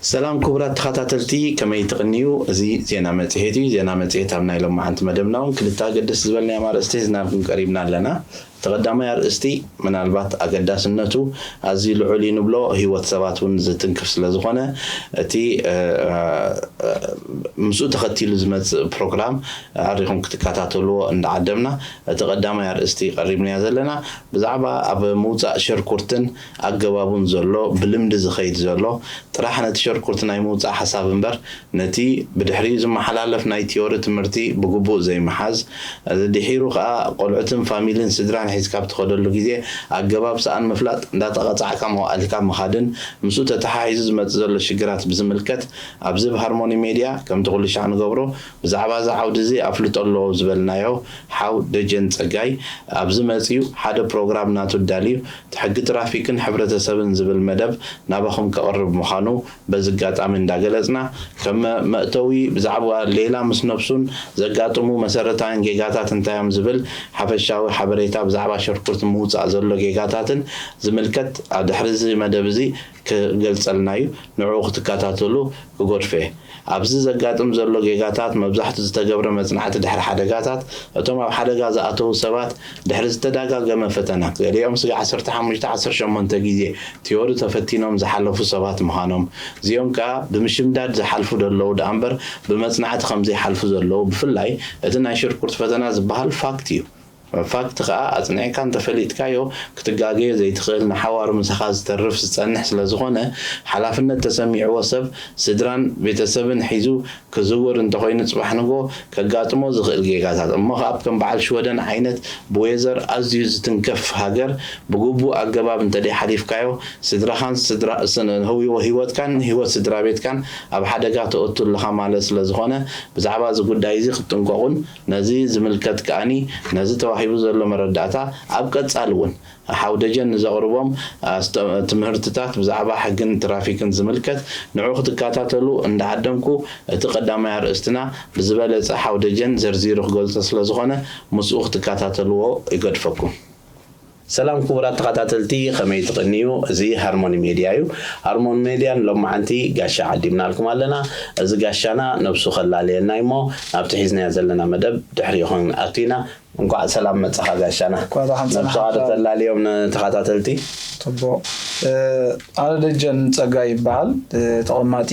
ሰላም ክቡራት ተኸታተልቲ፣ ከመይ ትቕንዩ? እዚ ዜና መጽሔት እዩ። ዜና መጽሔት ኣብ ናይ ሎማዓንቲ መደብና እውን ክልተ ኣገደስቲ ዝበልናዮም ኣርእስቲ ሒዝናልኩም ቀሪብና ኣለና። እቲ ቀዳማይ ኣርእስቲ ምናልባት ኣገዳስነቱ ኣዝዩ ልዑል እዩ ንብሎ፣ ህይወት ሰባት እውን ዝትንክፍ ስለ ዝኾነ እቲ፣ እ፣ እ፣ ምስኡ ተኸቲሉ ዝመጽእ ፕሮግራም ኣሪኹም ክትከታተልዎ እንዳዓደምና፣ እቲ ቀዳማይ ኣርእስቲ ቀሪብናዮ ዘለና ብዛዕባ ኣብ ምውጻእ ሸርኩርትን ኣገባቡን ዘሎ ብልምዲ ዝኸይድ ዘሎ ጥራሕ ነቲ ሸርኩርት ናይ ምውጻእ ሓሳብ እምበር፣ ነቲ ብድሕሪኡ ዝመሓላለፍ ናይ ቲዮሪ ትምህርቲ ብግቡእ ዘይምሓዝ፣ ድሒሩ ከኣ ቆልዑትን ፋሚልን ስድራን ሒዝካ ኣብ ትኸደሉ ግዜ ኣገባብ ሰኣን ምፍላጥ እንዳተቐጻዕካ መዋእልካ ምኻድን ምስኡ ተተሓሒዙ ዝመጽእ ዘሎ ሽግራት ብዝምልከት ኣብዚ ብሃርሞኒ ሜድያ ከምቲ ኩሉ ሻዕ ንገብሮ ብዛዕባ እዚ ዓውዲ እዚ ኣፍልጦ ኣለዎ ዝበልናዮ ሓው ደጀን ጸጋይ ኣብዚ መጺኡ ሓደ ፕሮግራም ናቱ ኣዳልዩ እቲ ሕጊ ትራፊክን ሕብረተሰብን ዝብል መደብ ናባኹም ከቕርብ ምዃኑ በዚ ኣጋጣሚ እንዳገለጽና፣ ከም መእተዊ ብዛዕባ ሌላ ምስ ነብሱን ዘጋጥሙ መሰረታውያን ጌጋታት እንታይ እዮም ዝብል ሓፈሻዊ ሓበሬታ ብዛዕባ ሸርኩርት ምውጻእ ዘሎ ጌጋታትን ዝምልከት ኣብ ድሕሪ እዚ መደብ እዚ ክገልጸልና እዩ። ንዕኡ ክትከታተሉ ክገድፎ እየ። ኣብዚ ዘጋጥም ዘሎ ጌጋታት መብዛሕቱ ዝተገብረ መጽናዕቲ ድሕሪ ሓደጋታት፣ እቶም ኣብ ሓደጋ ዝኣተዉ ሰባት ድሕሪ ዝተደጋገመ ፈተና፣ ገሊኦም ስጋዕ ዓሰርተ ሓሙሽተ ዓሰርተ ሸሞንተ ግዜ ቲዮሪ ተፈቲኖም ዝሓለፉ ሰባት ምዃኖም፣ እዚኦም ከኣ ብምሽምዳድ ዝሓልፉ ደለዉ ደኣ እምበር ብመጽናዕቲ ከም ዘይሓልፉ ዘለዉ፣ ብፍላይ እቲ ናይ ሽርኩርት ፈተና ዝበሃል ፋክት እዩ። ፋክት ከኣ ኣጽኒዕካ እንተፈሊጥካዮ ክትጋገዮ ዘይትኽእል ንሓዋሩ ምሳኻ ዝተርፍ ዝጸንሕ ስለ ዝኾነ ሓላፍነት ተሰሚዕዎ ሰብ ስድራን ቤተሰብን ሒዙ ክዝውር እንተኾይኑ ጽባሕ ንግሆ ከጋጥሞ ዝኽእል ጌጋታት እሞ ከኣ ከም በዓል ሽወደን ዓይነት ብዌዘር ኣዝዩ ዝትንከፍ ሃገር ብግቡእ ኣገባብ እንተደይ ሓሊፍካዮ ስድራኻን ስድራ ህይወትካን ህይወት ስድራ ቤትካን ኣብ ሓደጋ ተእቱ ኣለኻ ማለት ስለ ዝኾነ ብዛዕባ እዚ ጉዳይ እዚ ክትጥንቀቑን ነዚ ዝምልከት ከኣኒ ነዚ ተዋሂቡ ዘሎ መረዳእታ ኣብ ቀጻሊ እውን ሓው ደጀን ንዘቕርቦም ትምህርትታት ብዛዕባ ሕግን ትራፊክን ዝምልከት ንዑ ክትከታተሉ እንዳዓደምኩ እቲ ቀዳማይ ኣርእስትና ብዝበለጸ ሓው ደጀን ዘርዚሩ ክገልጾ ስለ ዝኾነ ምስኡ ክትከታተልዎ ይገድፈኩም። ሰላም ክቡራት ተኸታተልቲ ከመይ ትቕንዩ? እዚ ሃርሞኒ ሜድያ እዩ። ሃርሞኒ ሜድያ ንሎማዓንቲ ጋሻ ዓዲምናልኩም ኣለና። እዚ ጋሻና ነብሱ ከላለየና እሞ ናብቲ ሒዝናዮ ዘለና መደብ ድሕሪኡ ክንኣቱ ኢና። እንኳዕ ሰላም መጻኻ ጋሻና። እንኳዕ ደሓን ነብስኻ ጸናሕካ። ተላልዮም ንተኸታተልቲ። ጽቡቕ። ኣነ ደጀን ጸጋይ ይበሃል። ተቐማጢ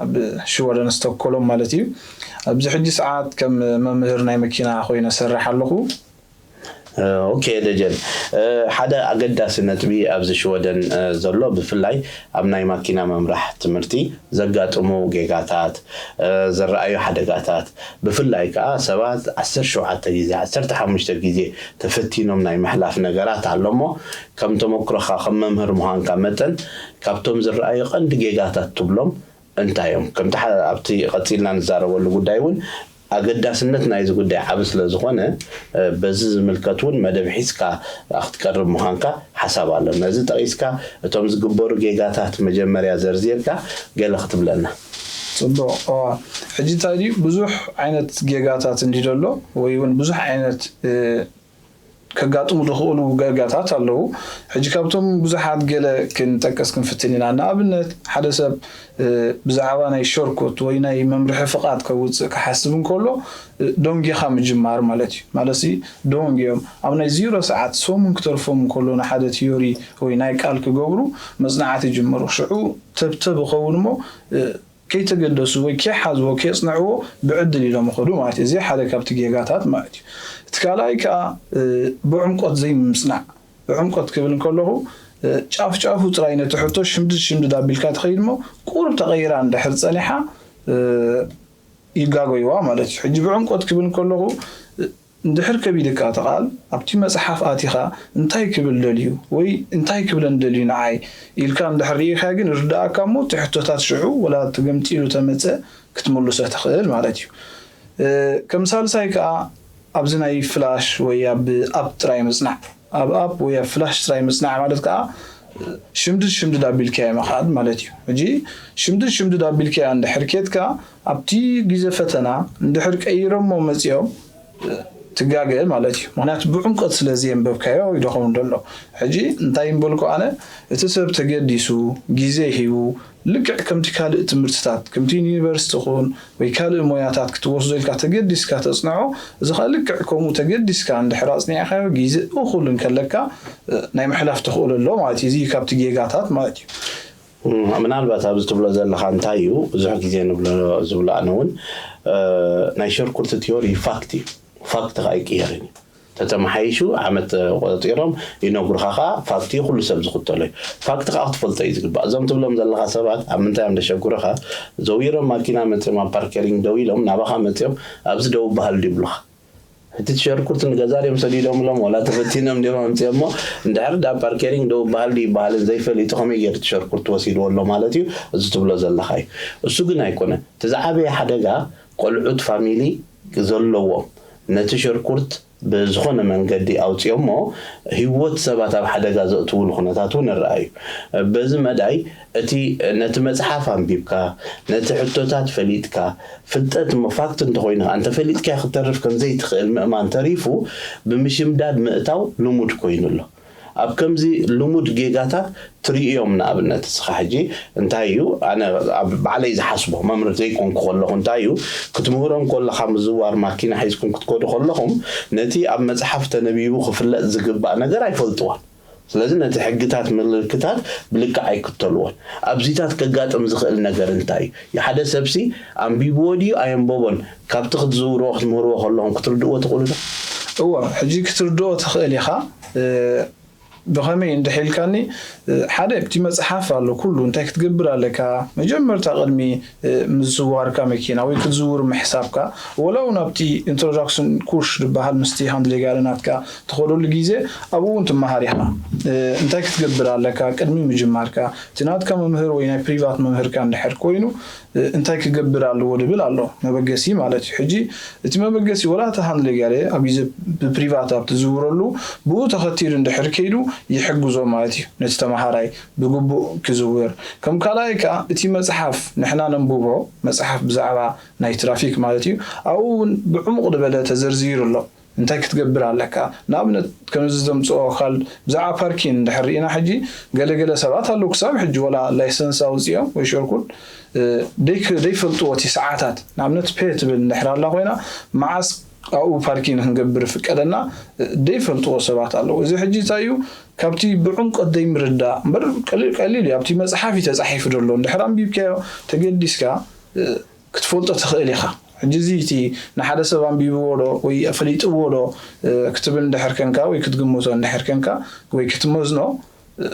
ኣብ ሽወደን ስቶክሆልም ማለት እዩ። ኣብዚ ሕጂ ሰዓት ከም መምህር ናይ መኪና ኮይነ ሰርሕ ኣለኹ። ኦኬ ደጀን፣ ሓደ ኣገዳሲ ነጥቢ ኣብዚ ሽወደን ዘሎ ብፍላይ ኣብ ናይ ማኪና ምምራሕ ትምህርቲ ዘጋጥሙ ጌጋታት፣ ዝረኣዩ ሓደጋታት፣ ብፍላይ ከኣ ሰባት ዓሰርተ ሸውዓተ ግዜ ዓሰርተ ሓሙሽተ ግዜ ተፈቲኖም ናይ ምሕላፍ ነገራት ኣሎ እሞ ከም ተመክሮኻ ከም መምህር ምዃንካ መጠን ካብቶም ዝረኣዩ ቀንዲ ጌጋታት ትብሎም እንታይ እዮም? ከምቲ ኣብቲ ቀጺልና ንዛረበሉ ጉዳይ እውን ኣገዳስነት ናይዚ ጉዳይ ዓቢ ስለ ዝኾነ በዚ ዝምልከት እውን መደብ ሒዝካ ክትቀርብ ምዃንካ ሓሳብ ኣሎ። ነዚ ጠቒስካ እቶም ዝግበሩ ጌጋታት መጀመርያ ዘርዚርካ ገለ ክትብለና። ጽቡቕ። ሕጂ እንታይ ድዩ ብዙሕ ዓይነት ጌጋታት እንዲ ዘሎ ወይ እውን ብዙሕ ዓይነት ከጋጥሙ ዝኽእሉ ጌጋታት ኣለዉ። ሕጂ ካብቶም ብዙሓት ገለ ክንጠቅስ ክንፍትን ኢና። ንኣብነት ሓደ ሰብ ብዛዕባ ናይ ሸርኮት ወይ ናይ መምርሒ ፍቓድ ከውጽእ ክሓስብ እንከሎ ደንጊኻ ምጅማር ማለት እዩ። ማለትሲ ደንጊዮም ኣብ ናይ ዜሮ ሰዓት ሰሙን ክተርፎም እንከሎ ንሓደ ቲዮሪ ወይ ናይ ቃል ክገብሩ መጽናዕቲ ይጅምሩ። ሽዑ ተብተብ ይኸውን እሞ ከይተገደሱ ወይ ከይሓዝዎ ከየጽንዕዎ ብዕድል ኢሎም ይኸዱ ማለት እዩ። እዚ ሓደ ካብቲ ጌጋታት ማለት እዩ። እቲ ካልኣይ ከኣ ብዕምቆት ዘይምጽናዕ። ብዕምቆት ክብል እንከለኹ ጫፍ ጫፉ ጥራይ ነቲ ሕቶ ሽምድድ ሽምድድ ኣቢልካ ትኸይድ እሞ ቁሩብ ተቐይራ እንድሕር ጸኒሓ ይጋገይዋ ማለት እዩ። ሕጂ ብዕምቆት ክብል እንከለኹ እንድሕር ከቢድካ እቲ ቃል ኣብቲ መጽሓፍ ኣቲኻ እንታይ ክብል ደልዩ ወይ እንታይ ክብለን ደልዩ ንዓይ ኢልካ እንድሕር ርኢኻዮ ግን ይርድኣካ እሞ እቲ ሕቶታት ሽዑ ወላ ተገምጢሉ ተመጸ ክትምልሶ ትኽእል ማለት እዩ። ከም ሳልሳይ ከኣ ኣብዚ ናይ ፍላሽ ወይ ኣብ ኣፕ ጥራይ ምጽናዕ ኣብ ኣፕ ወይ ኣብ ፍላሽ ጥራይ ምጽናዕ ማለት ከኣ ሽምድድ ሽምድድ ኣቢልካዮ ምኻድ ማለት እዩ። ሕጂ ሽምድድ ሽምድድ ኣቢልካዮ እንድሕር ኬድካ ኣብቲ ግዜ ፈተና እንድሕር ቀይሮሞ መጺኦም እቲ ትጋገ ማለት እዩ። ምክንያቱ ብዕምቀት ስለ ዘየንበብካዮ ይደኸውን ዘሎ። ሕጂ እንታይ ምበልኩ ኣነ፣ እቲ ሰብ ተገዲሱ፣ ግዜ ሂቡ፣ ልክዕ ከምቲ ካልእ ትምህርትታት፣ ከምቲ ዩኒቨርሲቲ ኹን ወይ ካልእ ሞያታት ክትወስዶ ኢልካ ተገዲስካ ተጽንዖ፣ እዚ ኸኣ ልክዕ ከምኡ ተገዲስካ እንድሕር ኣጽኒዕካዮ፣ ግዜ እኹል እንከለካ፣ እ፣ ናይ ምሕላፍ ተኽእሎ ኣሎ ማለት እዩ። እዚ ካብቲ ጌጋታት ማለት እዩ። እም፣ ምናልባት ኣብዚ ትብሎ ዘለኻ እንታይ እዩ፣ ብዙሕ ግዜ ንብሎ ዝብሎ ኣነ እውን፣ እ፣ ናይ ሸርኩርቲ ቲዮሪ ፋክት እዩ። ፋክት ኸኣ ኣይቅየርን እዩ። ተተመሓይሹ ዓመት ቆፂሮም ይነግሩኻ ኸዓ ፋክት እዩ፣ ኩሉ ሰብ ዝኽተሎ እዩ። ፋክት ኸዓ ክትፈልጦ እዩ ዝግባእ። እዞም ትብሎም ዘለኻ ሰባት ኣብ ምንታይ እዮም ዘሸግሩኻ? ዘዊሮም ማኪና መፂኦም ኣብ ፓርከሪንግ ደው ኢሎም ናባኻ መፂኦም ኣብዚ ደው በሃል ድዩ ይብሉኻ? እቲ ሸርኩርት ንገዛ ድዮም ሰዲዶምሎም ወላ ተበቲኖም ድዮም ኣምፂኦሞ? እንድሕር ዳ ፓርከሪንግ ደው በሃል ድዩ ይበሃልን ዘይፈሊጡ ከመይ ገይሩ እቲ ሸርኩርት ወሲድዎ ኣሎ ማለት እዩ። እዚ ትብሎ ዘለኻ እዩ። እሱ ግን ኣይኮነን። እቲ ዝዓበየ ሓደጋ ቆልዑት ፋሚሊ ዘለዎም ነቲ ሸርኩርት ብዝኾነ መንገዲ ኣውፂኦሞ ህይወት ሰባት ኣብ ሓደጋ ዘእትውሉ ኩነታት እውን ይረኣዩ። በዚ መዳይ እቲ ነቲ መፅሓፍ ኣንቢብካ ነቲ ሕቶታት ፈሊጥካ ፍልጠት እሞ ፋክት እንተኾይኑ ከዓ እንተፈሊጥካዮ ክትተርፍ ከምዘይትኽእል ምእማን ተሪፉ ብምሽምዳድ ምእታው ልሙድ ኮይኑ ኣሎ። ኣብ ከምዚ ልሙድ ጌጋታት ትርእዮም ንኣብነት እስኻ ሕጂ እንታይ እዩ ኣነ ኣብ ባዕለይ ዝሓስቦ መምህር ዘይኮንኩ ከለኹ እንታይ እዩ ክትምህሮም ከለኻ ምዝዋር ማኪና ሒዝኩም ክትከዱ ከለኹም ነቲ ኣብ መፅሓፍ ተነቢቡ ክፍለጥ ዝግባእ ነገር ኣይፈልጥዎን። ስለዚ ነቲ ሕግታት ምልክታት ብልክዕ ኣይክተልዎን። ኣብዚታት ከጋጥም ዝኽእል ነገር እንታይ እዩ? የሓደ ሰብሲ ኣንቢብዎ ድዩ ኣየንበቦን ካብቲ ክትዝውርዎ ክትምህርዎ ከለኹም ክትርድእዎ ትኽእሉ ዶ? እወ፣ ሕጂ ክትርድኦ ትኽእል ኢኻ። እ፣ ብኸመይ እንድሕ ኢልካኒ፣ እ፣ ሓደ ኣብቲ መፅሓፍ ኣሎ ኩሉ እንታይ ክትገብር ኣለካ፣ መጀመርታ ቅድሚ፣ እ፣ ምዝዋርካ መኪና ወይ ክትዝውር ምሕሳብካ፣ ወላ እውን ኣብቲ ኢንትሮዳክሽን ኩርስ ዝበሃል ምስቲ ሃንድሌጋሪ ናትካ ትኸደሉ ግዜ ኣብኡ እውን ትመሃር ኢኻ። እ፣ እንታይ ክትገብር ኣለካ ቅድሚ ምጅማርካ፣ እቲ ናትካ መምህር ወይ ናይ ፕሪቫት መምህርካ እንድሕር ኮይኑ፣ እ፣ እንታይ ክገብር ኣለዎ ድብል ኣሎ መበገሲ ማለት እዩ። ሕጂ እቲ መበገሲ ወላ እቲ ሃንድሌጋሪ ኣብ ግዜ ብፕሪቫት ኣብ ትዝውረሉ ብኡ ተኸቲሉ እንድሕር ከይዱ ይሕግዞ ማለት እዩ። ነቲ ተመሃራይ ብግቡእ ክዝውር። ከም ካልኣይ ከኣ እቲ መጽሓፍ ንሕና ነንብቦ መጽሓፍ ብዛዕባ ናይ ትራፊክ ማለት እዩ። ኣብኡ እውን ብዕሙቕ ዝበለ ተዘርዚሩ ኣሎ። እንታይ ክትገብር ኣለካ? ንኣብነት ከምዚ ዘምጽኦ ኣካል ብዛዕባ ፓርኪን እንድሕር ርኢና ሕጂ ገለገለ ሰባት ኣለዉ ክሳብ ሕጂ ወላ ላይሰንስ ኣውጺኦም ወይ ሸርኩድ እ፣ ደይክ- ደይፈልጥዎ እቲ ሰዓታት ንኣብነት ፔ ትብል እንድሕር ኣላ ኮይና መዓስ ኣብኡ ፓርኪን ክንገብር ይፍቀደና እ፣ ደይፈልጥዎ ሰባት ኣለዉ። እዚ ሕጂ እንታይ እዩ ካብቲ ብዕምቀት ደይምርዳእ እምበር ቀሊል ቀሊል እዩ። ኣብቲ መፅሓፍ እዩ ተፃሒፉ ዘሎ እንድሕር ኣንቢብካዮ ተገዲስካ እ፣ ክትፈልጦ ትኽእል ኢኻ። ሕጂ እዚ እቲ ንሓደ ሰብ ኣንቢብዎ ዶ ወይ ፈሊጥዎ ዶ እ፣ ክትብል እንድሕር ከንካ ወይ ክትግምቶ እንድሕር ከንካ ወይ ክትመዝኖ እ፣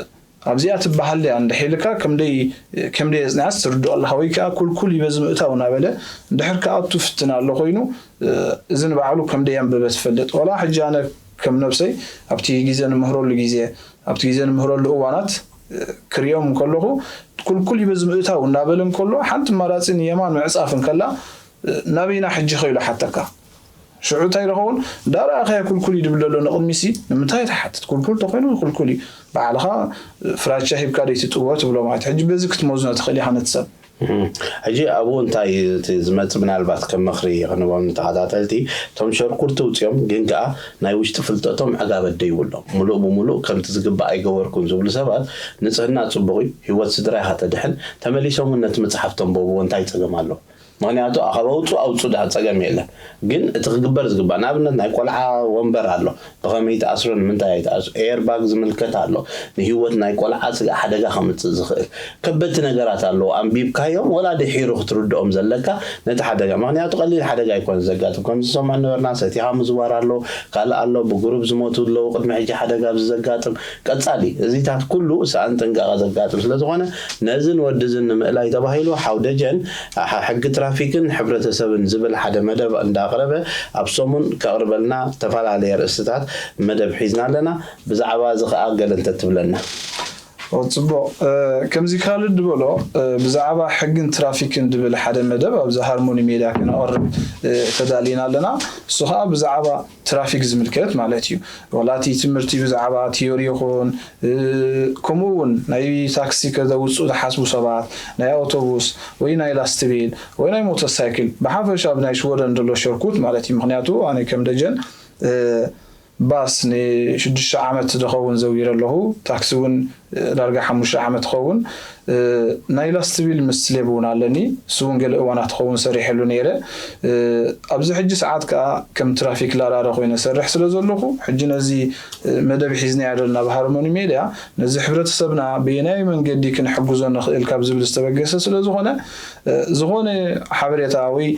ኣብዚኣ ትበሃል ድያ እንድሕ ኢልካ ከምደይ ከምደይ የፅንዓስ ትርድኦ ኣለኻ ወይ ከዓ ኩልኩል ይበዝ ምእታው እናበለ እንድሕር ክኣቱ ፍትን ኣሎ ኮይኑ እ፣ እዚ ንባዕሉ ከምደይ ኣንበበ ትፈልጥ ወላ ሕጂ ኣነ ከም ነብሰይ ኣብቲ ግዜ ንምህረሉ ግዜ ኣብቲ ግዜ ንምህረሉ እዋናት እ፣ ክሪኦም እንከለኹ ኩልኩል ይበዝ ምእታው እናበለ እንከሎ ሓንቲ ማራፂ ንየማን ምዕፃፍ እንከላ ናበይና ሕጂ ኸይሉ ሓተካ ሽዑ እንታይ ዶ ኸውን እንዳረኣኻዮ ኩልኩል እዩ ድብል ዘሎ ንቕድሚሲ ንምንታይ ትሓትት ኩልኩል ተኾይኑ ኩልኩል እዩ ባዕልኻ ፍራቻ ሂብካ ደይትጥዎ ትብሎ ማለት ሕጂ በዚ ክትመዝኖ ትኽእል ኢኻ ነቲ ሰብ ሕጂ ኣብኡ እንታይ እቲ ዝመፅእ ምናልባት ከም ምኽሪ ክንቦም ንተኸታተልቲ እቶም ሸርኩርቲ ውፅኦም ግን ከዓ ናይ ውሽጢ ፍልጠቶም ዕጋበት ደይብሎም ሙሉእ ብሙሉእ ከምቲ ዝግባእ ኣይገበርኩን ዝብሉ ሰባት ንፅህና ፅቡቕ እዩ ህይወት ስድራ ኢኻ ተድሕን ተመሊሶም እውን ነቲ መፅሓፍ ተንበብዎ እንታይ ፀገም ኣሎ ምኽንያቱ ካብ ኣውፁ ኣውፁ ድኣ ፀገም የለን ግን እቲ ክግበር ዝግባእ ንኣብነት ናይ ቆልዓ ወንበር ኣሎ ብኸመይ ተኣስሮ ንምንታይ ኣይተኣስሮ ኤርባግ ዝምልከት ኣሎ ንህይወት ናይ ቆልዓ ስጋእ ሓደጋ ከምፅእ ዝኽእል ከበድቲ ነገራት ኣለዉ ኣንቢብካዮም ወላ ድሒሩ ክትርድኦም ዘለካ ነቲ ሓደጋ ምኽንያቱ ቀሊል ሓደጋ ኣይኮነ ዘጋጥም ከም ዝሰምዖ ነበርና ሰቲኻ ምዝዋር ኣሎ ካልእ ኣሎ ብጉሩብ ዝሞቱ ኣለዉ ቅድሚ ሕጂ ሓደጋ ኣብዚ ዘጋጥም ቀፃሊ እዚታት ኩሉ ሰኣን ጥንቃቐ ዘጋጥም ስለዝኾነ ነዝን ወድዝን ንምእላይ ተባሂሉ ሓው ደጀን ሕጊ ትራፊክን ሕብረተሰብን ዝብል ሓደ መደብ እንዳቕረበ ኣብ ሰሙን ከቕርበልና ዝተፈላለየ ርእስታት መደብ ሒዝና ኣለና ብዛዕባ እዚ ከዓ ገለ እንተትብለና ጽቡቕ ከምዚ ካልድ ዝበሎ ብዛዕባ ሕግን ትራፊክን ድብል ሓደ መደብ ኣብዚ ሃርሞኒ ሜድያ ክነቕርብ ተዳሊና ኣለና እሱ ከዓ ብዛዕባ ትራፊክ ዝምልከት ማለት እዩ ዋላ እቲ ትምህርቲ ብዛዕባ ቲዮሪ ይኹን ከምኡ እውን ናይ ታክሲ ከዘውፅኡ ዝሓስቡ ሰባት ናይ ኣውቶቡስ ወይ ናይ ላስትቤል ወይ ናይ ሞተርሳይክል ብሓፈሻ ኣብ ናይ ሽወደን ዘሎ ሸርኩት ማለት እዩ ምክንያቱ ኣነ ከም ደጀን ባስ ንሽዱሽተ ዓመት ዝኸውን ዘዊረ ኣለኹ። ታክሲ እውን ዳርጋ ሓሙሽተ ዓመት ይኸውን። ናይ ላስትቢል ምስ ሌብ እውን ኣለኒ። እሱ እውን ገለ እዋናት ክኸውን ሰሪሐሉ ነይረ። ኣብዚ ሕጂ ሰዓት ከዓ ከም ትራፊክ ላራረ ኮይነ ሰርሕ ስለ ዘለኹ፣ ሕጂ ነዚ መደብ ሒዝናዮ ዘለና ብሃርሞኒ ሜድያ፣ ነዚ ሕብረተሰብና በየናይ መንገዲ ክንሕግዞ ንኽእል ካብ ዝብል ዝተበገሰ ስለ ዝኾነ፣ ዝኾነ ሓበሬታ ወይ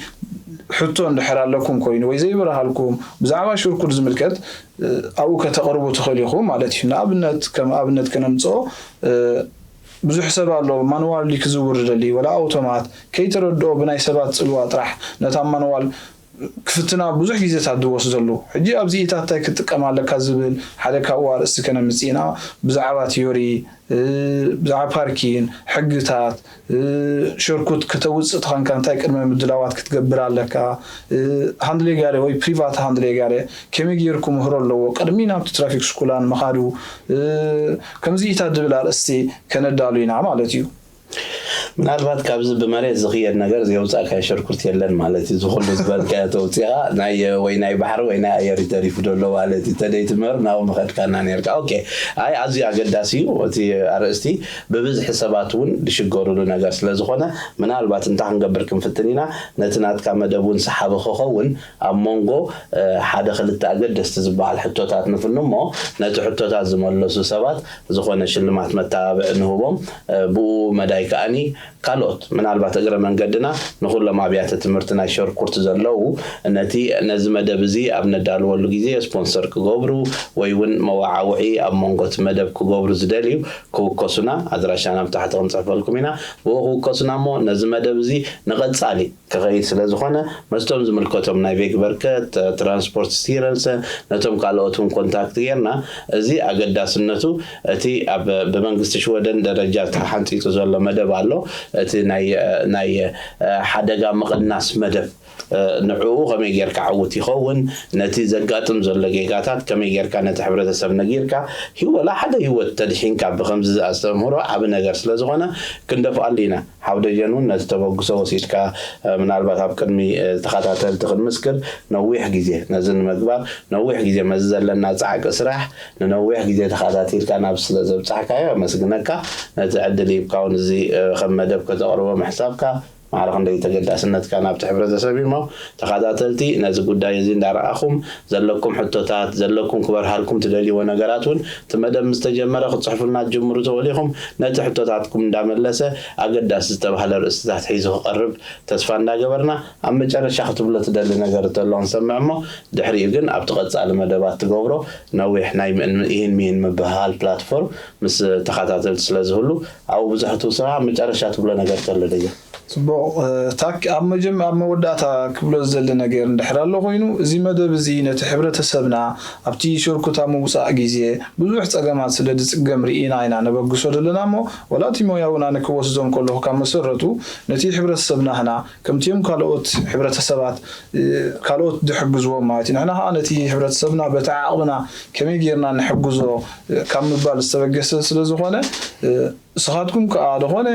ሕቶ እንድሕር ኣለኩም ኮይኑ ወይ ዘይበረሃልኩም ብዛዕባ ሽርኩድ ዝምልከት ኣብኡ ከተቕርቡ ትኽእል ኢኹም ማለት እዩ። ንኣብነት ከም ኣብነት ከነምፅኦ ብዙሕ ሰብ ኣሎ ማንዋል ክዝውር ደሊ ወላ ኣውቶማት ከይተረድኦ ብናይ ሰባት ፅልዋ ጥራሕ ነታ ማንዋል ክፍትና ብዙሕ ግዜታት ዝወስደሉ። ሕጂ ኣብዚኢታት እንታይ ክትጥቀም ኣለካ ዝብል ሓደ ካብኡ ኣርእስቲ ከነምፅእ ኢና። ብዛዕባ ቲዮሪ ብዛዕባ ፓርኪን ሕግታት ሸርኩት ከተውፅእ ተኾንካ እንታይ ቅድመ ምድላዋት ክትገብር ኣለካ? ሃንድሌጋሪ ወይ ፕሪቫት ሃንድሌጋሪ ከመይ ገይሩ ክምህሮ ኣለዎ ቅድሚ ናብቲ ትራፊክ ስኩላን ምኻዱ? ከምዚኢታት ዝብል ኣርእስቲ ከነዳሉ ኢና ማለት እዩ። ምናልባት ካብዚ ብመሬት ዝኽየድ ነገር ዘየውፃእካዮ ሸርኩርት የለን ማለት እዩ። ዝኩሉ ዝበልካዮ ተውፂኻ ናይ ወይ ናይ ባሕሪ ወይ ናይ ኣየር እዩ ተሪፉ ዘሎ ማለት እዩ። ተደይ ትምህር ናብኡ ምኸድካና ነርካ። ኦኬ፣ ኣይ ኣዝዩ ኣገዳሲ እዩ እቲ ኣርእስቲ። ብብዝሒ ሰባት እውን ዝሽገሩሉ ነገር ስለ ዝኾነ ምናልባት እንታይ ክንገብር ክንፍትን ኢና፣ ነቲ ናትካ መደብ እውን ሰሓቢ ክኸውን ኣብ መንጎ ሓደ ክልተ ኣገደስቲ ዝበሃል ሕቶታት ንፍኑ እሞ ነቲ ሕቶታት ዝመለሱ ሰባት ዝኾነ ሽልማት መተባብዒ ንህቦም። ብኡ መዳይ ከኣኒ ካልኦት ምናልባት እግረ መንገድና ንኹሎም ኣብያተ ትምህርቲ ናይ ሸርኩርት ዘለዉ ነቲ ነዚ መደብ እዚ ኣብ ነዳልወሉ ግዜ ስፖንሰር ክገብሩ ወይ እውን መወዓውዒ ኣብ መንጎ እቲ መደብ ክገብሩ ዝደልዩ ክውከሱና ኣድራሻና ብታሕቲ ክንፅሕፈልኩም ኢና። ብኡ ክውከሱና እሞ ነዚ መደብ እዚ ንቐፃሊ ክኸይድ ስለ ዝኾነ መስቶም ዝምልከቶም ናይ ቤግ በርከት ትራንስፖርት ስቲረልሰ ነቶም ካልኦት እውን ኮንታክት ጌርና እዚ ኣገዳስነቱ እቲ ኣብ ብመንግስቲ ሽወደን ደረጃ ተሓንፂፁ ዘሎ መደብ ኣሎ። እቲ ናይ ናይ ሓደጋ ምቕናስ መደብ ንዕኡ ከመይ ጌርካ ዕውት ይኸውን፣ ነቲ ዘጋጥም ዘሎ ጌጋታት ከመይ ጌርካ ነቲ ሕብረተሰብ ነጊርካ ወላ ሓደ ህይወት ተድሒንካ ብከምዚ ኣስተምህሮ ዓቢ ነገር ስለ ዝኾነ ክንደፍኣሉ ኢና። ሓው ደጀን እውን ነቲ ተበግሶ ወሲድካ ምናልባት ኣብ ቅድሚ ተኸታተልቲ ክንምስክር ነዊሕ ግዜ ነዚ ንምግባር ነዊሕ ግዜ መዚ ዘለና ፃዕቂ ስራሕ ንነዊሕ ግዜ ተኸታቲልካ ናብ ስለ ዘብፃሕካዮ ኣመስግነካ። ነቲ ዕድል ሂብካ እውን እዚ ከም መደብ ከተቕርቦ ምሕሳብካ ማዕረ ክንደይ ተገዳስነትካ ናብቲ ሕብረተሰብ እዩ እሞ ተኸታተልቲ ነዚ ጉዳይ እዚ እንዳረኣኹም ዘለኩም ሕቶታት ዘለኩም ክበርሃልኩም ትደልይዎ ነገራት እውን እቲ መደብ ምስ ተጀመረ ክትፅሕፉልና ትጅምሩ ትኽእሉ ኢኹም። ነቲ ሕቶታትኩም እንዳመለሰ ኣገዳሲ ዝተባህለ ርእስታት ሒዙ ክቐርብ ተስፋ እንዳገበርና ኣብ መጨረሻ ክትብሎ ትደሊ ነገር እንተሎ ክንሰምዕ እሞ ድሕሪኡ ግን ኣብቲ ቀፃሊ መደባት ትገብሮ ነዊሕ ናይ ምእን- ኢሂን ሚሂን ምብህሃል ፕላትፎርም ምስ ተኸታተልቲ ስለ ዝህሉ ኣብኡ ብዙሕ ትውስኻ ኣብ መጨረሻ ትብሎ ነገር እንተሎ ደየ ፅቡቕ ታክ ኣብ መጀም ኣብ መወዳእታ ክብሎ ዝደሊ ነገር እንድሕር ኣሎ ኮይኑ እዚ መደብ እዚ ነቲ ሕብረተሰብና ኣብቲ ሸርኩታ ምውፃእ ግዜ ብዙሕ ፀገማት ስለ ዝፅገም ርኢና ኢና ነበግሶ ዘለና እሞ ወላ እቲ ሞያውና ንክወስዶም ከለኹ ካብ መሰረቱ ነቲ ሕብረተሰብና ህና ከምቲኦም ካልኦት ሕብረተሰባት ካልኦት ዝሕግዝዎም ማለት እዩ ንሕና ከዓ ነቲ ሕብረተሰብና በቲ ዓቕምና ከመይ ጌርና ንሕግዞ ካብ ምባል ዝተበገሰ ስለ ዝኾነ ንስኻትኩም ከዓ ዝኾነ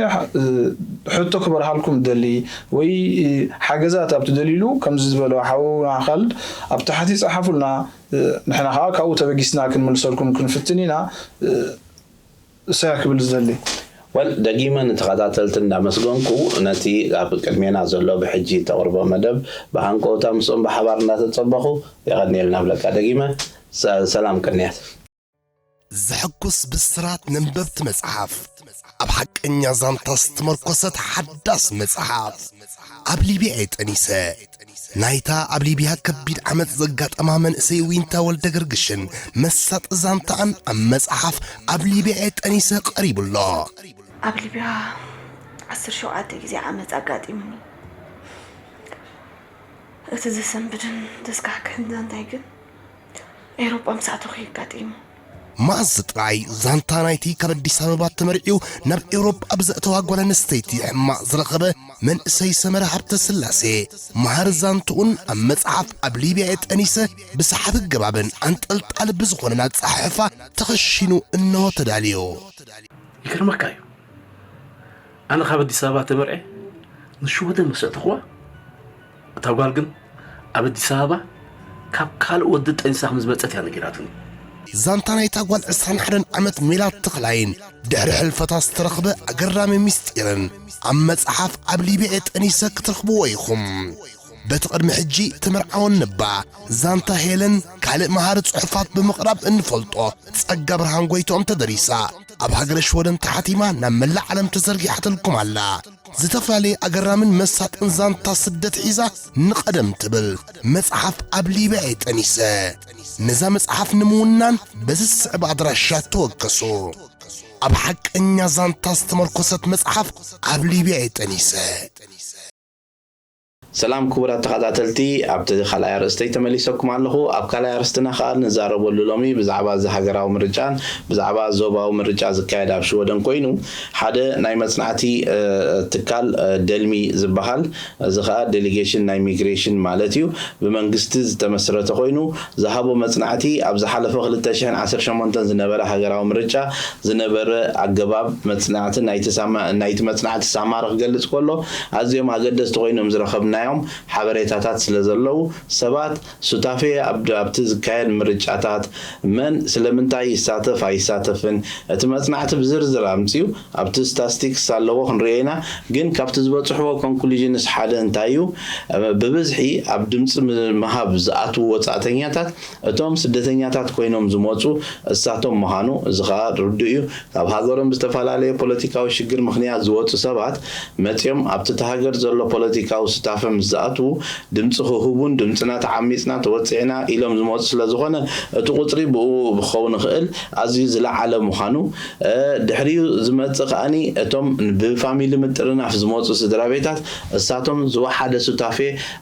ሕቶ ክበርሃልኩም ደሊ ወይ ሓገዛት ኣብ ትደልይሉ ከምዚ ዝበለ ሓውና ካልድ ኣብ ታሕቲ ፀሓፉልና ንሕና ከዓ ካብኡ ተበጊስና ክንምልሰልኩም ክንፍትን ኢና እሰያ ክብል ዝደሊ ወል ደጊመ ንተኸታተልቲ እንዳመስገንኩ ነቲ ኣብ ቅድሜና ዘሎ ብሕጂ ተቕርቦ መደብ ብሃንቀውታ ምስኦም ብሓባር እንዳተፀበኹ የቐንየልና ብለካ ደጊመ ሰላም ቅንያት ዘሐጉስ ብስራት ነንበብቲ መጽሓፍ ኣብ ሓቀኛ ዛንታ ዝተመርኮሰት ሓዳስ መጽሓፍ ኣብ ሊብያ እየ ጠኒሰ ናይታ ኣብ ሊብያ ከቢድ ዓመፅ ዘጋጠማ መንእሰይ ዊንታ ወልደ ገርግሽን መሳጢ ዛንታኣን ኣብ መጽሓፍ ኣብ ሊብያ እየ ጠኒሰ ቀሪቡ ኣሎ ኣብ ሊብያ ዓሰርተ ሸውዓተ ግዜ ዓመፅ ኣጋጢሙኒ እቲ ዘሰንብድን ዘስካሕክሕን ዛንታይ ግን ኤውሮጳ ምስ ኣተኹ የጋጢሙ። መኣዝ ጥራይ ዛንታ ናይቲ ካብ ኣዲስ ኣበባ ተመርዕዩ ናብ ኤውሮጳ ብዘእተዋ ጓል ኣንስተይቲ ሕማቕ ዝረኸበ መንእሰይ ሰመረ ሃብተ ስላሴ መሃሪ ዛንትኡን ኣብ መጽሓፍ ኣብ ሊብያ የጠኒሰ ብሰሓቢ ገባብን ኣንጠልጣሊ ብዝኾነን ኣጸሓሕፋ ተኸሺኑ እንሆ ተዳልዮ። ይገርመካ እዩ ኣነ ካብ ኣዲስ ኣበባ ተመርዐ ንሽወደን መሰጥኽዋ እታ ጓል ግን ኣብ ኣዲስ ኣበባ ካብ ካልእ ወዲ ጠኒሳ ከም ዝመጸት እያ ነጊራትኒ። ዛንታ ናይታ ጓል ዕስራን ሓደን ዓመት ሜላት ተኽላይን ድሕሪ ሕልፈታ ዝተረኽበ ኣገራሚ ምስጢርን ኣብ መጽሓፍ ኣብ ሊብየ ጠኒሰ ክትረኽብዎ ኢኹም። በቲ ቅድሚ ሕጂ ትምርዓወን ነባ ዛንታ ሄለን ካልእ መሃሪ ጽሑፋት ብምቕራብ እንፈልጦ ጸጋ ብርሃን ጎይትኦም ተደሪሳ ኣብ ሃገረ ሽወደን ተሓቲማ ናብ መላእ ዓለም ተዘርጊሓትልኩም ኣላ። ዝተፈላለየ ኣገራምን መሳጥን ዛንታ ስደት ሒዛ ንቐደም ትብል መጽሓፍ ኣብ ሊብያ እየ ጠኒሰ። ነዛ መጽሓፍ ንምውናን በዚ ዝስዕብ ኣድራሻ ተወከሱ። ኣብ ሓቀኛ ዛንታ ዝተመርኮሰት መጽሓፍ ኣብ ሊብያ እየ ጠኒሰ። ሰላም ክቡራት ተኸታተልቲ፣ ኣብቲ ካልኣይ ኣርእስተይ ተመሊሰኩም ኣለኹ። ኣብ ካልኣይ ኣርእስትና ከኣ ንዛረበሉ ሎሚ ብዛዕባ እዚ ሃገራዊ ምርጫን ብዛዕባ ዞባዊ ምርጫ ዝካየድ ኣብ ሽወደን ኮይኑ ሓደ ናይ መጽናዕቲ ትካል ደልሚ ዝበሃል፣ እዚ ከኣ ዴሊጌሽን ናይ ሚግሬሽን ማለት እዩ፣ ብመንግስቲ ዝተመስረተ ኮይኑ ዝሃቦ መጽናዕቲ ኣብ ዝሓለፈ ክልተ ሽሕን ዓሰርተ ሸሞንተን ዝነበረ ሃገራዊ ምርጫ ዝነበረ ኣገባብ መጽናዕቲ ናይቲ መጽናዕቲ ሳማሪ ክገልጽ ከሎ ኣዝዮም ኣገደስቲ ኮይኖም ዝረኸብናዮም ሓበሬታታት ስለ ዘለዉ ሰባት ሱታፌ ኣብቲ ዝካየድ ምርጫታት መን ስለምንታይ ይሳተፍ ኣይሳተፍን እቲ መጽናዕቲ ብዝርዝር ኣምጽኡ ኣብቲ ስታስቲክስ ኣለዎ ክንሪኦ ኢና። ግን ካብቲ ዝበጽሕዎ ኮንክሉዥንስ ሓደ እንታይ እዩ? ብብዝሒ ኣብ ድምፂ ምሃብ ዝኣትዉ ወፃእተኛታት እቶም ስደተኛታት ኮይኖም ዝመፁ እሳቶም ምዃኑ እዚ ከዓ ርዱእ እዩ። ካብ ሃገሮም ብዝተፈላለየ ፖለቲካዊ ሽግር ምኽንያት ዝወፁ ሰባት መፂኦም ኣብቲ እቲ ሃገር ዘሎ ፖለቲካዊ ስታፈ ምስ ዝኣትዉ ድምፂ ክህቡን ድምፅና ተዓሚፅና ተወፂዕና ኢሎም ዝመፁ ስለዝኾነ እቲ ቁፅሪ ብኡ ክኸውን ይኽእል ኣዝዩ ዝለዓለ ምዃኑ ድሕሪኡ ዝመፅእ ከኣኒ እቶም ብፋሚሊ ምጥርናፍ ዝመፁ ስድራ ቤታት እሳቶም ዝወሓደ ሱታፌ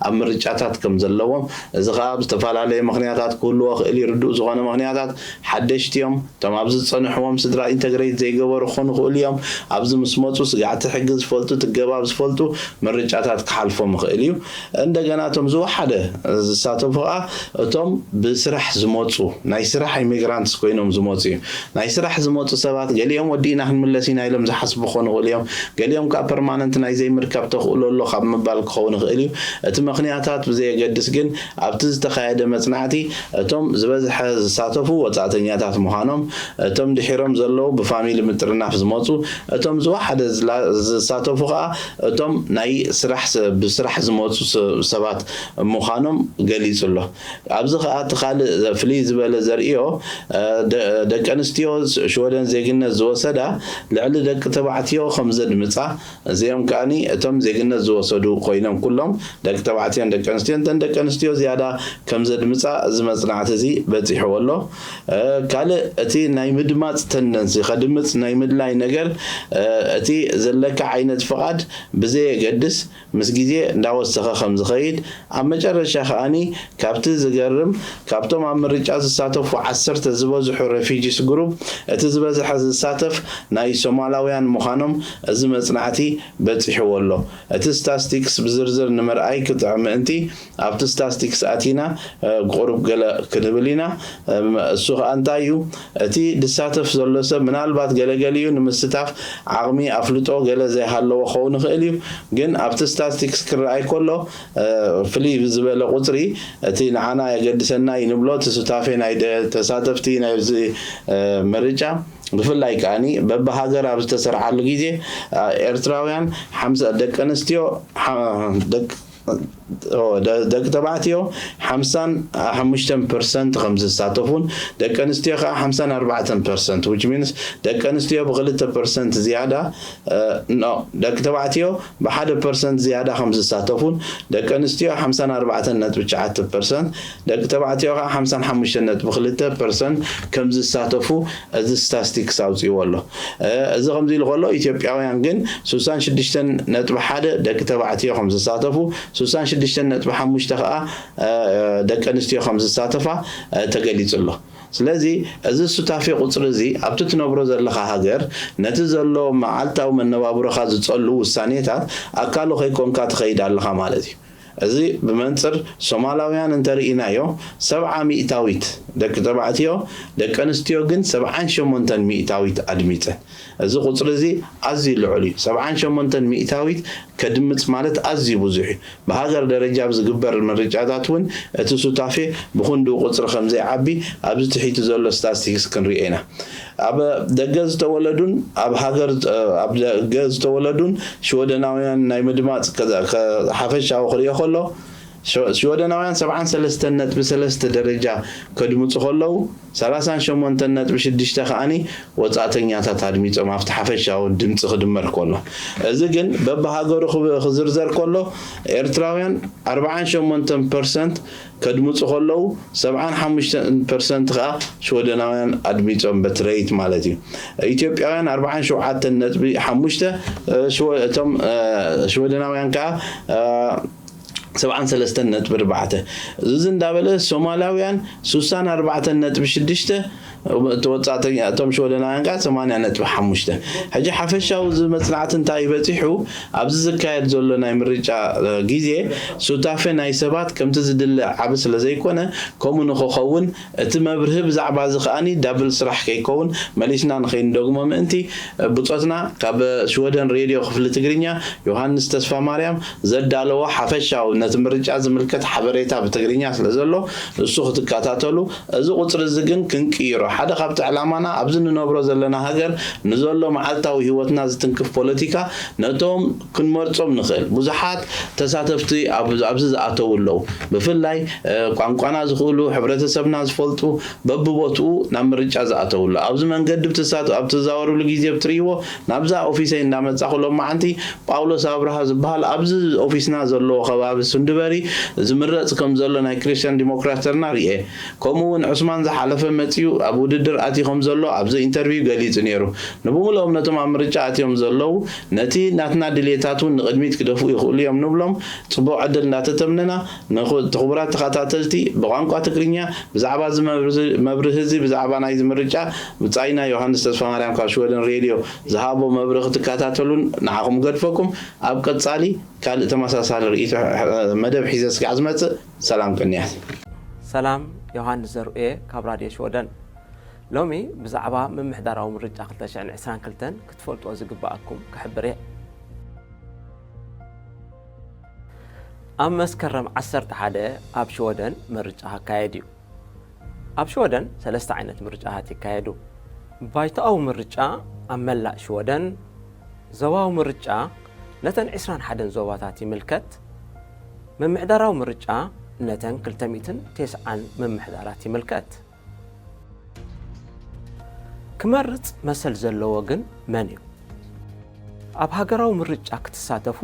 ኣብ ምርጫታት ከም ዘለዎም እዚ ከዓ ብዝተፈላለየ ምኽንያታት ክህልዎ ክእል ይርዱእ ዝኾነ ምኽንያታት ሓደሽቲ እዮም እቶም ኣብዚ ዝፀንሕዎም ስድራ ኢንተግሬት ዘይገበሩ ክኾኑ ክእሉ እዮም ኣብዚ ምስ መፁ ስጋዕቲ ሕጊ ዝፈልጡ ትገባብ ዝፈልጡ ምርጫታት ክሓልፎም ይኽእል እዩ እንደገና እቶም ዝወሓደ ዝሳተፉ ከዓ እቶም ብስራሕ ዝመፁ ናይ ስራሕ ኢሚግራንትስ ኮይኖም ዝመፁ እዩ ናይ ስራሕ ዝመፁ ሰባት ገሊኦም ወዲእና ክንምለስ ኢና ኢሎም ዝሓስቡ ክኾኑ ይኽእሉ እዮም ገሊኦም ከዓ ፐርማነንት ናይ ዘይምርካብ ተኽእሎ ኣሎ ካብ ምባል ክኸውን ይኽእል እዩ እቲ ምኽንያታት ብዘየገድስ ግን ኣብቲ ዝተኻየደ መጽናዕቲ እቶም ዝበዝሐ ዝሳተፉ ወጻእተኛታት ምዃኖም እቶም ድሒሮም ዘለዉ ብፋሚሊ ምጥርናፍ ዝመፁ እቶም ዝወሓደ ዝሳተፉ ከዓ እቶም ናይ ስራሕ ብስራሕ ዝመፁ ሰባት ምዃኖም ገሊፁ ኣሎ ኣብዚ ከዓ እቲ ካልእ ፍልይ ዝበለ ዘርእዮ ደቂ ኣንስትዮ ሽወደን ዜግነት ዝወሰዳ ልዕሊ ደቂ ተባዕትዮ ከም ዘድምፃ እዚኦም ከዓኒ እቶም ዜግነት ዝወሰዱ ኮይኖም ኩሎም ደቂ ተባዕትዮን ደቂ ኣንስትዮን እተን ደቂ ኣንስትዮ ዝያዳ ከም ዘድምፃ እዚ መፅናዕቲ እዚ በፂሕዎ ኣሎ ካልእ እቲ ናይ ምድማፅ ተንደንሲ ከድምፅ ናይ ምድላይ ነገር እቲ ዘለካ ዓይነት ፍቓድ ብዘየገድስ ምስ ግዜ እንዳወሰኸ ከም ዝኸይድ ኣብ መጨረሻ ከዓኒ ካብቲ ዝገርም ካብቶም ኣብ ምርጫ ዝሳተፉ ዓሰርተ ዝበዝሑ ሬፊጂስ ግሩፕ እቲ ዝበዝሐ ዝሳተፍ ናይ ሶማላውያን ምዃኖም እዚ መጽናዕቲ በጺሕዎ ኣሎ። እቲ ስታስቲክስ ብዝርዝር ንምርኣይ ክጥዕም ምእንቲ ኣብቲ ስታስቲክስ ኣቲና ቁሩብ ገለ ክንብል ኢና። እሱ ከኣ እንታይ እዩ? እቲ ዝሳተፍ ዘሎ ሰብ ምናልባት ገለገሊኡ ንምስታፍ ዓቕሚ ኣፍልጦ ገለ ዘይሃለዎ ክኸውን ይኽእል እዩ። ግን ኣብቲ ስታስቲክስ ክረኣይ ከሎ ፍልይ ዝበለ ቁፅሪ እቲ ንዓና የገድሰና እዩ ንብሎ እቲ ሱታፌ ናይ ተሳተፍቲ ናይዚ ምርጫ ብፍላይ ከዓኒ በብሃገር ኣብ ዝተሰርዓሉ ግዜ ኤርትራውያን ደቂ ኣንስትዮ ደቂ ተባዕትዮ ሓምሳን ሓሙሽተን ፐርሰንት ከም ዝሳተፉን ደቂ ኣንስትዮ ከዓ ሓምሳን ኣርባዕተን ፐርሰንት which means ደቂ ኣንስትዮ ብክልተ ፐርሰንት ዝያዳ ደቂ ተባዕትዮ ብሓደ ፐርሰንት ዝያዳ ከም ዝሳተፉን ደቂ ኣንስትዮ ሓምሳን ኣርባዕተን ነጥቢ ትሽዓተ ፐርሰንት ደቂ ተባዕትዮ ከዓ ሓምሳን ሓሙሽተን ነጥቢ ክልተ ፐርሰንት ከም ዝሳተፉ እዚ ስታስቲክስ ኣውፅእዎ ኣሎ። እዚ ከምዚ ኢሉ ከሎ ኢትዮጵያውያን ግን ስሳን ሽዱሽተን ነጥቢ ሓደ ደቂ ተባዕትዮ ከም ዝሳተፉ ስሳን ሽዱሽተን ነጥቢ ሓሙሽተ ከዓ ደቂ ኣንስትዮ ከም ዝሳተፋ ተገሊፁ ኣሎ። ስለዚ እዚ ሱታፌ ቁፅሪ እዚ ኣብቲ ትነብሮ ዘለኻ ሃገር ነቲ ዘሎ መዓልታዊ መነባብሮኻ ዝፀሉ ውሳኔታት ኣካሉ ከይኮንካ ትኸይድ ኣለኻ ማለት እዩ። እዚ ብመንፅር ሶማላውያን እንተርኢናዮ ሰብዓ ሚእታዊት ደቂ ተባዕትዮ ደቂ ኣንስትዮ ግን ሰብዓን ሸሞንተን ሚእታዊት ኣድሚፀን። እዚ ቁፅሪ እዚ ኣዝዩ ልዑል እዩ። ሰብዓን ሸሞንተን ሚእታዊት ከድምጽ ማለት ኣዝዩ ብዙሕ እዩ። ብሃገር ደረጃ ኣብ ዝግበር ምርጫታት እውን እቲ ሱታፌ ብኽንድኡ ቁጽሪ ከም ዘይዓቢ ኣብዚ ትሒቱ ዘሎ ስታትስቲክስ ክንሪኦ ኢና። ኣብ ደገ ዝተወለዱን ኣብ ሃገር ኣብ ደገ ዝተወለዱን ሽወደናውያን ናይ ምድማጽ ከ- ከ- ሓፈሻዊ ክሪኦ ከሎ ሽወደናውያን ሰብዓን ሰለስተን ነጥቢ ሰለስተ ደረጃ ከድምፁ ከለዉ ሰላሳን ሸሞንተን ነጥቢ ሽዱሽተ ከኣኒ ወፃእተኛታት ኣድሚፆም ኣብቲ ሓፈሻዊ ድምፂ ክድመር ከሎ፣ እዚ ግን በብሃገሩ ክብ- ክዝርዘር ከሎ ኤርትራውያን ኣርብዓን ሸሞንተን ፐርሰንት ከድምፁ ከለዉ ሰብዓን ሓሙሽተን ፐርሰንት ከዓ ሽወደናውያን ኣድሚፆም በቲ ረይት ማለት እዩ። ኢትዮጵያውያን ኣርብዓን ሸውዓተን ነጥቢ ሓሙሽተ እቶም ሽወደናውያን ከዓ ሰብዓን ሰለስተን ነጥቢ ኣርባዕተ። እዚ እንዳበለ ሶማላውያን ሱሳን ኣርባዕተን ነጥቢ ሽዱሽተ፣ እቲ ወጻእተኛ እቶም ሽወደናውያን ከዓ ሰማንያ ነጥቢ ሓሙሽተ። ሕጂ ሓፈሻዊ እዚ መጽናዕቲ እንታይ በጺሑ? ኣብዚ ዝካየድ ዘሎ ናይ ምርጫ ግዜ ሱታፌ ናይ ሰባት ከምቲ ዝድለ ዓቢ ስለ ዘይኮነ፣ ከምኡ ንክኸውን እቲ መብርሂ ብዛዕባ እዚ ከኣኒ ዳብል ስራሕ ከይከውን መሊስና ንኸይንደግሞ ምእንቲ ብጾትና ካብ ሽወደን ሬድዮ ክፍሊ ትግርኛ ዮሃንስ ተስፋማርያም ዘዳለዎ ሓፈሻዊ ነቲ ምርጫ ዝምልከት ሓበሬታ ብትግርኛ ስለ ዘሎ እሱ ክትከታተሉ፣ እዚ ቁጽሪ እዚ ግን ክንቅይሮ ሓደ ካብቲ ዕላማና ኣብዚ ንነብሮ ዘለና ሃገር ንዘሎ መዓልታዊ ህይወትና ዝትንክፍ ፖለቲካ ነቶም ክንመርጾም ንኽእል ብዙሓት ተሳተፍቲ ኣብዚ ዝኣተዉ ኣለዉ። ብፍላይ ቋንቋና ዝኽእሉ፣ ሕብረተሰብና ዝፈልጡ፣ በብቦትኡ ናብ ምርጫ ዝኣተውሉ። ኣብዚ መንገዲ ብትሳት ኣብ ትዛወሩሉ ግዜ ብትርእይዎ ናብዛ ኦፊሰይ እንዳመጻኹ ሎማዓንቲ ጳውሎስ ኣብርሃ ዝበሃል ኣብዚ ኦፊስና ዘለዎ ከባቢ ሱንድበሪ ዝምረጽ ከም ዘሎ ናይ ክርስትያን ዲሞክራተርና ርኤ። ከምኡ እውን ዑስማን ዝሓለፈ መጺኡ ኣብ ውድድር ኣትዩ ከም ዘሎ ኣብዚ ኢንተርቪው ገሊጹ ነይሩ። ንብምልኦም ነቶም ኣብ ምርጫ ኣትዮም ዘለዉ ነቲ ናትና ድልየታት እውን ንቕድሚት ክደፍኡ ይኽእሉ እዮም ንብሎም። ጽቡቕ ዕድል እንዳተተምነና ንኽቡራት ተኸታተልቲ ብቋንቋ ትግርኛ ብዛዕባ እዚ መብርሂ እዚ ብዛዕባ ናይዚ ምርጫ ብጻይና ዮሃንስ ተስፋማርያም ካብ ሽወደን ሬድዮ ዝሃቦ መብርሂ ክትከታተሉን ንዓኹም ገድፈኩም። ኣብ ቀጻሊ ካልእ ተመሳሳሊ ርእይቶ መደብ ሒዘ ስጋዕ ዝመጽእ። ሰላም ቅንያት። ሰላም፣ ዮሃንስ ዘርኡየ ካብ ራድዮ ሽወደን። ሎሚ ብዛዕባ ምምሕዳራዊ ምርጫ ክልተ ሽሕን ዕስራን ክልተን ክትፈልጥዎ ዝግብኣኩም ክሕብር እየ። ኣብ መስከረም ዓሰርተ ሓደ ኣብ ሽወደን ምርጫ ክካየድ እዩ። ኣብ ሽወደን ሰለስተ ዓይነት ምርጫታት ይካየዱ። ባይቶኣዊ ምርጫ ኣብ መላእ ሽወደን፣ ዞባዊ ምርጫ ነተን ዕስራን ሓደን ዞባታት ይምልከት፣ ምምሕዳራዊ ምርጫ ነተን ክልተ ሚእትን ተስዓን ምምሕዳራት ይምልከት። ክመርጽ መሰል ዘለዎ ግን መን እዩ? ኣብ ሃገራዊ ምርጫ ክትሳተፉ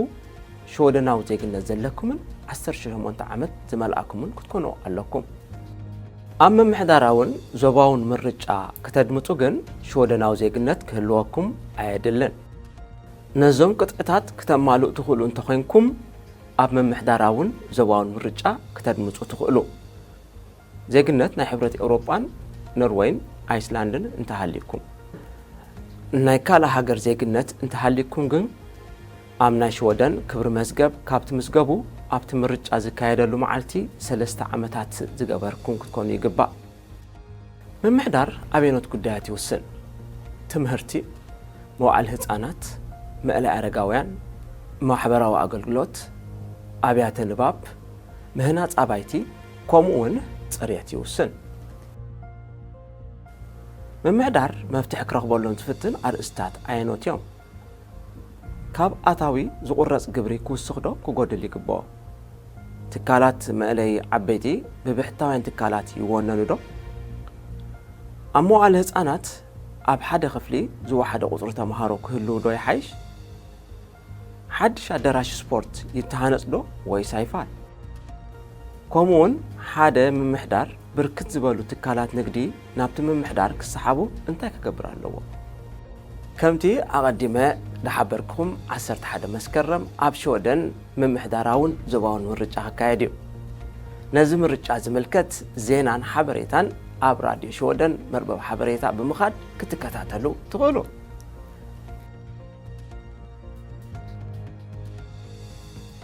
ሽወደናዊ ዜግነት ዘለኩምን ዓሰርተ ሸሞንተ ዓመት ዝመልኣኩምን ክትኮኑ ኣለኩም። ኣብ ምምሕዳራውን ዞባውን ምርጫ ክተድምጹ ግን ሽወደናዊ ዜግነት ክህልወኩም ኣየድልን። ነዞም ቅጥዕታት ክተማልኡ ትኽእሉ እንተኾይንኩም ኣብ ምምሕዳራውን ዞባውን ምርጫ ክተድምጹ ትኽእሉ። ዜግነት ናይ ሕብረት ኤውሮጳን ኖርወይን ኣይስላንድን እንተሃልይኩም። ናይ ካልእ ሃገር ዜግነት እንተሃልይኩም ግን ኣብ ናይ ሽወደን ክብሪ መዝገብ ካብ ትምዝገቡ ኣብቲ ምርጫ ዝካየደሉ መዓልቲ ሰለስተ ዓመታት ዝገበርኩም ክትኮኑ ይግባእ። ምምሕዳር ኣበየኖት ጉዳያት ይውስን? ትምህርቲ፣ መዋዕል ህጻናት፣ መእለይ ኣረጋውያን፣ ማሕበራዊ ኣገልግሎት፣ ኣብያተ ንባብ፣ ምህናጽ ኣባይቲ፣ ከምኡ እውን ጽርየት ይውስን። ምምሕዳር መፍትሒ ክረኽበሎም ዝፍትን ኣርእስታት ኣየኖት እዮም? ካብ ኣታዊ ዝቑረጽ ግብሪ ክውስኽ ዶ ክጎድል ይግብኦ? ትካላት መእለይ ዓበይቲ ብብሕታውያን ትካላት ይወነኑ ዶ? ኣብ መዋዕለ ህጻናት ኣብ ሓደ ክፍሊ ዝወሓደ ቁጽሪ ተምሃሮ ክህልው ዶ ይሓይሽ? ሓድሽ ኣዳራሽ ስፖርት ይተሃነጽ ዶ ወይስ ኣይፋል? ከምኡውን ሓደ ምምሕዳር ብርክት ዝበሉ ትካላት ንግዲ ናብቲ ምምሕዳር ክሰሓቡ እንታይ ክገብር ኣለዎ? ከምቲ ኣቐዲመ ዝሓበርኩም ዓሰርተ ሓደ መስከረም ኣብ ሽወደን ምምሕዳራውን ዞባውን ምርጫ ክካየድ እዩ። ነዚ ምርጫ ዝምልከት ዜናን ሓበሬታን ኣብ ራድዮ ሽወደን መርበብ ሓበሬታ ብምኻድ ክትከታተሉ ትኽእሉ።